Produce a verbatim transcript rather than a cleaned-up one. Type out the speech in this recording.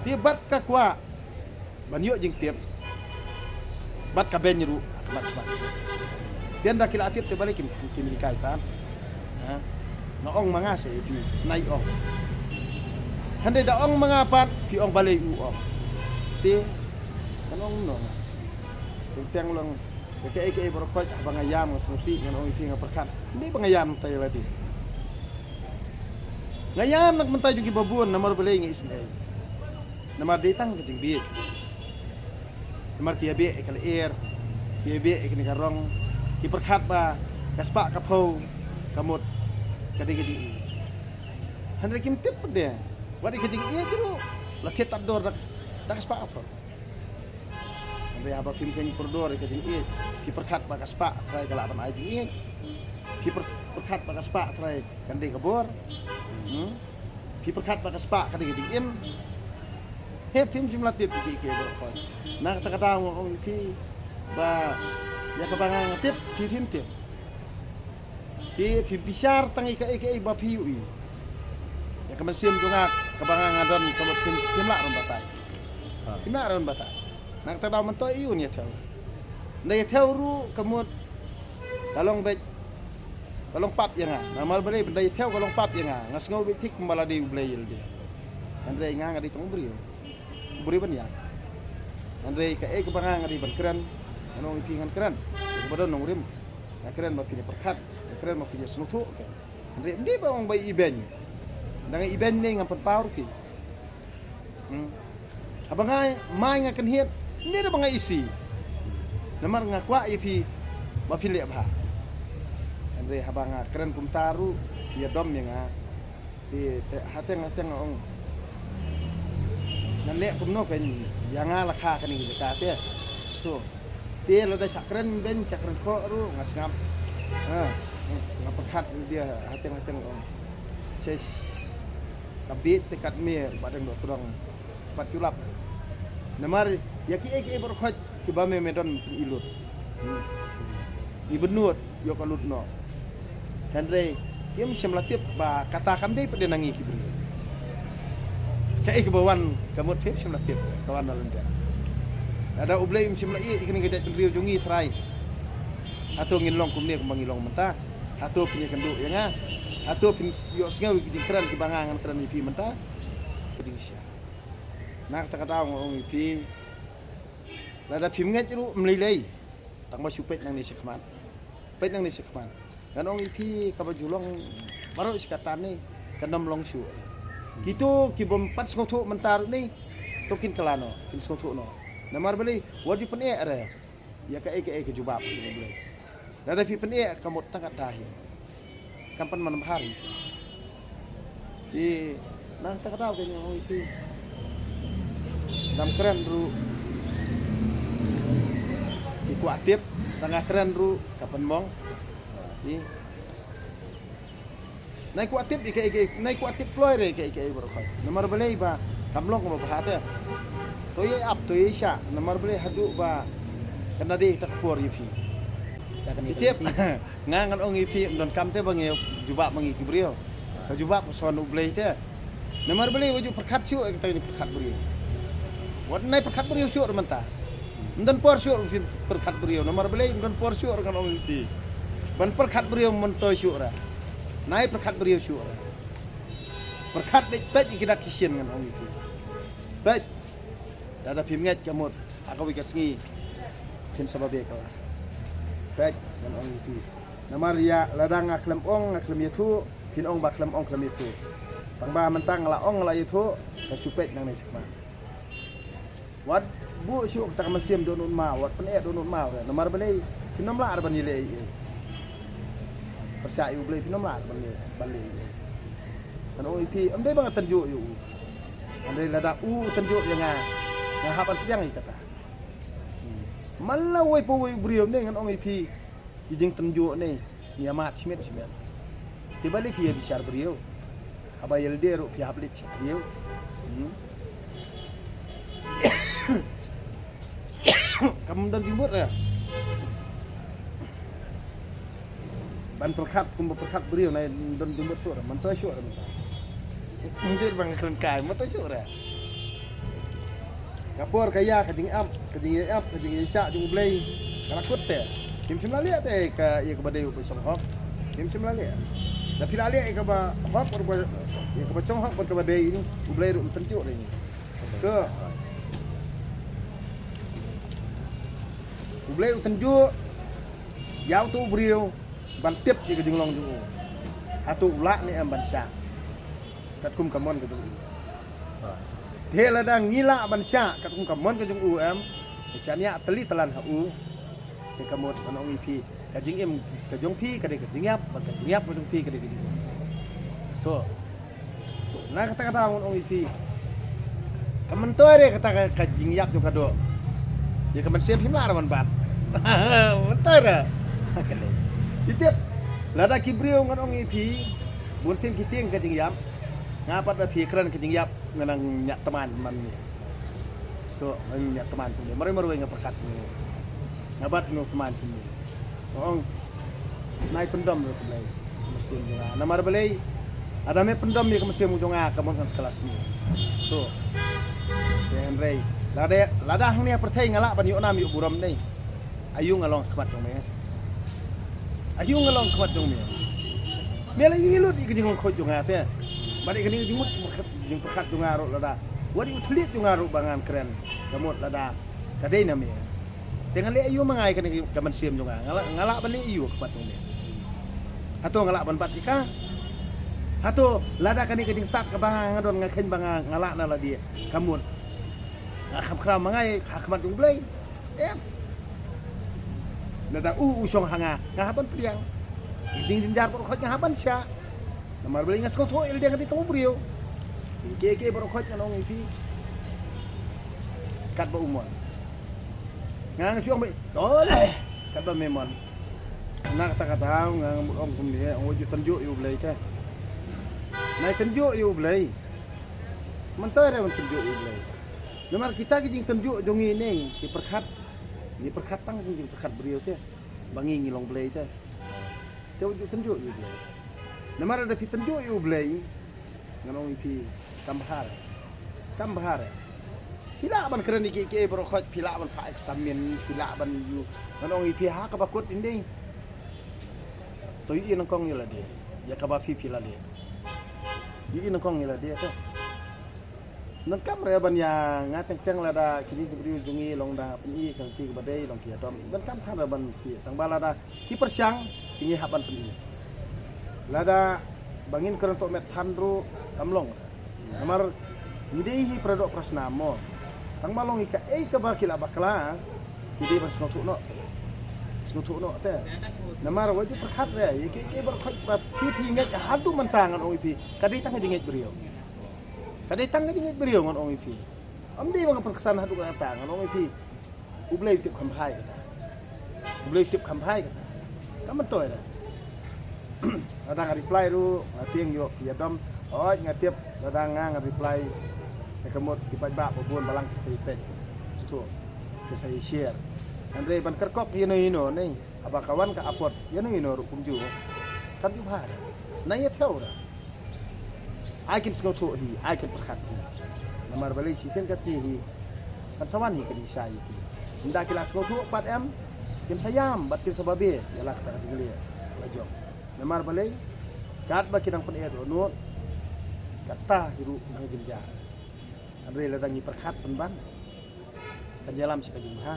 Te bad ka kwah ban ïoh jingtip bad ka beiñ ruh ha khmat khmat. Te ynda ki la tip te balei kim, kim hikai pat? Ha? Nga ong ma nga sa ïa phi, nai ong. Hynrei da ong ma nga pat phi ong balei u ong. Te kan ong no nga. Teng teng long ïa kaei kaei baroh khoit haba nga ïam nga sngewsih ngan ong ïa phi nga pyrkhat. Ym dei ba nga ïam na ka bynta ïa lade. Nga ïam na ka bynta jong kiba bun namar balei nga isynei. Namar dei tang ka jingbieit. Namar ki ïa bieit ïa ka lyer, ki ïa bieit ïa kane ka rong, ki pyrkhat ba ka spah ka phew ka mut ka dei ka jingïeit. Hynrei kim tip pat de wat ïa ka jingïeit ruh la thied tad dor da, da ka spah ka phew. Hynrei haba phim kheiñ kordor ïa ka jingïeit, ki pyrkhat ba ka spah trai ka lah ban ai jingïeit. Ki pyr-, pyrkhat ba ka spah trai kan dei ka bor. Hmm? Ki pyrkhat ba ka spah ka dei ka jingim. He phim shym la tip ki ki bor khoi. Na kata ka daw nga ong ïa phi ba ïa kaba nga nga tip phi phim tip. Phi phi bishar tang ïa kaei kaei ba phi ïohi. Ïa ka mynsiem jong nga kaba nga nga don ka mut phim phim lah ruh batai. Ha. Phim lah ruh batai. Na kata ka daw mynta ïa u ïa thew. Nda ïa thew ruh ka mut ka long beit ka long pap ïa nga. Namar balei ba nda ïa thew ka long pap ïa nga. Nga sngew beit thik kumba la dei U Blei ïa lade. Hynrei nga nga dei tang u briew. U briew ban ïa. Hynrei kaei kaba nga nga dei ban kren. Ngan ong ïa phi ngan kren. Kaba don nongrim. Nga kren ba phin ïa pyrkhat. Nga kren ba phin ïa sngewthuh. Okay. Hynrei ym dei ba ong ba i beiñ. Nda nga i beiñ ne ngam pynpaw ruh ki. Hmm. Haba nga mai nga kynhied, ym dei ba nga isi. Namar nga kwah ïa phi ba phi leh bha. Hynrei haba nga kren kumta ruh ïa dom ïa nga. Te, te hateng hateng nga ong. Ngan leh kumno kan ïa nga la kha kane ka jaka te. Sto. Te lada shah kren beiñ shah kren khoh ruh nga sngap. Ha, nga pyrkhat ïa dia hateng hateng ong. Seish. Ka bit te kat me ba dang dok trong. Pat ki lap. Namar ïa kiei kiei baroh khoit kiba me me don pyn i lut. Hmm. I bynnud ïoh ka lut noh. Hynrei kim shym la tip ba kata kam dei pat de na ngi ki briew. Kaei kaba wan ka mut phim shym la tip ka wan na lyndet. Lada U Blei um shym la ïeit ïa kane ka jaitbynriew jong ngi trai. Hato ngin long kumne kumba ngi long mynta? Hato phin ïakynduh ïa nga? Hato phin ïohsngew ïa ki jingkren kiba nga ngan kren ïa phi mynta? Ka jingshisha. Na kata ka daw nga ong ïa phi. Lada phim ngeit ruh ym lei lei. Tang ba shu peit nangne shakhmat. Peit nangne shakhmat. Ngan ong ïa phi kaba ju long baroh shi katta ne kan ym long shuh. Kito ki bym pat sngewthuh mynta ruh ne to kin kylla noh, kin sngewthuh noh. Namar balei wat ju pyneh re ïa kaei kaei ka jubab jong U Blei. Lada phi pyneh ka mut tang katta hi. Kam pynman bha hi. Ki nang ta ka daw ka ong ïa phi. Dam kren ruh ki kwah tip, tang ka kren ruh ka pynmong. Ki nai kwah tip ïa kaei kaei, nai kwah tip kloi re kaei kaei baroh khoit. Namar balei ba kam long kaba bha te. To ïa ap to ïa sha namar balei haduh ba kan da dei ta ka por ïa phi. Ka kane ka tip. Nga ngan ong ïa phi, ym don kam te ba ngi jubab ma ngi ki briew. Ka jubab ka son U Blei te. Namar balei wat ju pyrkhat shuh ïa kata ngi pyrkhat briew. Wat nai pyrkhat briew shuh ruh mynta. Ym don por shuh ruh phin pyrkhat briew. Namar balei ym don por shuh ruh ngan ong ïa phi. Ban pyrkhat briew mynta shuh ra. Nai pyrkhat briew shuh ra. Pyrkhat beit beit ïa ki dak ki shin ngan ong ïa phi. Beit. Lada phim ngeit ka mut ha kawei ka sngi phin sa ba beh ka la. Peit ngan ong ïa phi. Namar ïa lada nga khlem ong nga khlem ïathuh phin ong ba khlem ong khlem ïathuh. Tang ba mynta nga la ong nga la ïathuh ka shu peit nangne shakhmat. Wat buh shuh kata ka mynsiem dohnud maw, wat pyneh dohnud maw re. Namar balei phin ym lah re ban ïaleh ei ei. Pyrshah ïa U Blei phin ym lah re ban leh, ban leh ei ei. Ngan ong ïa phi ym dei ba nga tynjuh ïa u. Hynrei lada u tynjuh ïa nga, nga hap ban pdiang ïa kata. Hmm. Man la wei pa wei u briew ne ngan ong ïa phi, ki jingtynjuh ne ngi ïa mad shimet shimet. Te balei phi ïa bishar briew? Haba ïa lade ruh phi hap leit sha briew. Hmm. Kam don jingmut re. Ban pyrkhat kumba pyrkhat briew nai don jingmut shuh re, mynta shuh re mynta. Mynta ba nga kren kai mynta shuh re. Ka por ka ïa ka jingïap, ka jingïap, ka jingïashah jong U Blei. Ka la kut te. Kim shym la leh te ka ïa kaba dei u ba shong hok. Kim shym la leh. Da phi la leh ïa kaba hok, ïa kaba shong hok, ïa kaba dei ni. U Blei ruh u tynjuh dei ni. To. U Blei u tynjuh ïa uto u briew ban tip ïa ka jinglong jong u. Hato u lah ne em ban shah katkum ka mon ka jong u. Te lada ngi lah ban shah katkum ka mon ka jong u em, shaniah tylli tylan ha u. Te ka mut ngan ong ïa phi, ka jingim ka jong phi ka dei ka jingïap, bad ka jingïap ka jong phi ka dei ka jingim. Sto. Na kata ka daw ngan ong ïa phi, ka myntoi re kata ka, ka jingïap jong ka doh. Ïa ka mynsiem phim lah ra ban bat. Myntoi re. Ka dei. Ïa tip, lada ki briew ngan ong ïa phi, bun sien ki tieng ka jingïap. Nga pat da phi kren ka jingïap, nga nang ñiah tman man ni. Sto, nga ñiah tman kumne. Marwei marwei nga pyrkhat kumne. Nga bat kumne tman kumne. Nga ong, nai pyndom ruh kumne. Ka mynsiem jong nga. Namar balei, lada me pyndom ïa ka mynsiem jong nga, ka mut ngan sa kylla sniew. Sto. Te hynrei, lada, lada hangne ha pyrthei nga lah ban ïoh nam ïoh burom ne. Aïu nga long ha khmat jong me. Aïu nga long ha khmat jong me. Me la ïohi lut ïa ka jinglong khuid jong nga te. Bad ïa kane ka jingmut jingpyrkhat jong nga ruh lada. Wat ïa u thylliej jong nga ruh ba ngan kren. Ka mut lada ka dei na me. Te ngan leh aïu ma nga ïa kane ka mynsiem jong nga. Nga lah, nga lah ban leh aïu ha khmat jong me. Hato nga lah ban bat ïa ka. Hato lada kane ka jingstad kaba nga, nga don nga kheiñ ba nga, nga lah na lade. Ka mut. Nga kham khraw ma nga ïa ha khmat jong U Blei. Em. Lada u, u shong ha nga, nga hap ban pdiang. Jing jynjar baroh khoit nga hap ban shah. Namar balei nga sngewthuh ïa lade nga dei tang u briew. Ïa kiei kiei baroh khoit ngan ong ïa phi. Katba u mon. Nga nga shu ong beit. Tol. Katba me mon. Na kata ka daw nga nga mut ong kumne, ong wat ju tynjuh ïa U Blei te. Nai tynjuh ïa U Blei. Myntoi re ban tynjuh ïa U Blei. Namar kita ki jingtynjuh jong ngi ne, ki pyrkhat. Ngi pyrkhat tang ki jingpyrkhat briew te. Ba ngi ngi long Blei te. Te wat ju tynjuh ïa U Blei. Namar lada phi tynjuh ïa U Blei, ngan ong ïa phi kam bha re. Kam bha re. Phi lah ban kren ïa kiei kiei baroh khoit, phi lah ban phah eksamin, phi lah ban ïoh. Ngan ong ïa phi ha kaba kut ym dei. To ïohi nyngkong ïa lade. Ïa kaba phi phi la leh. Ïohi nyngkong ïa lade te. Donkam re ban ïa nga teng teng lada kine ki briew jong ngi long da pyn-i ka lynti kaba dei long ki ïadom. Donkam than re ban sih. Tangba lada ki pyrshang ki ngi hap ban pyn-i. Lada ba ngin kren tohmet than ruh kam long. Namar ngi dei hi para doh para snam mo. Tangba long ïa kaei kaba ki la bakla. Ki dei ban sngewthuh noh. Sngewthuh noh te. Namar wat ju pyrkhat re ïa kiei kiei baroh khoit ba phi phi ngeit haduh mynta ngan ong ïa phi. Ka dei tang ka jingngeit briew. Ka dei tang ka jingngeit briew ngan ong ïa phi. Ym dei ba nga pynksan haduh katta ngan ong ïa phi. U Blei u tip kham bha ïa kata. U Blei u tip kham bha ïa kata. Kam myntoi re. Lada nga reply ruh nga tieng ïoh ïadom. Hooid nga tip lada nga nga reply. Te ka mut ki paidbah ba bun balang ki sa ïa peit. Shuh ki sa ïa share. Hynrei ban kyrkhu ïano ïano ne. Haba ka wan ka apot ïano ïano ruh kumjuh. Kam ju bha re. Nai ïa thew re. Ai kin sngewthuh hi, ai kin pyrkhat hi. Namar balei shisien ka sngi hi kan sa wan hi ka jingshai ïa ki. Ynda ki la sngewthuh pat em kin sa ïam bad kin sa babe ïa la kata ka jingleh la jong. Namar balei katba ki dang pyneh dohnud katta hi ruh nang jynjar. Hynrei lada ngi pyrkhat pynban kan ïalam sha ka jingbha.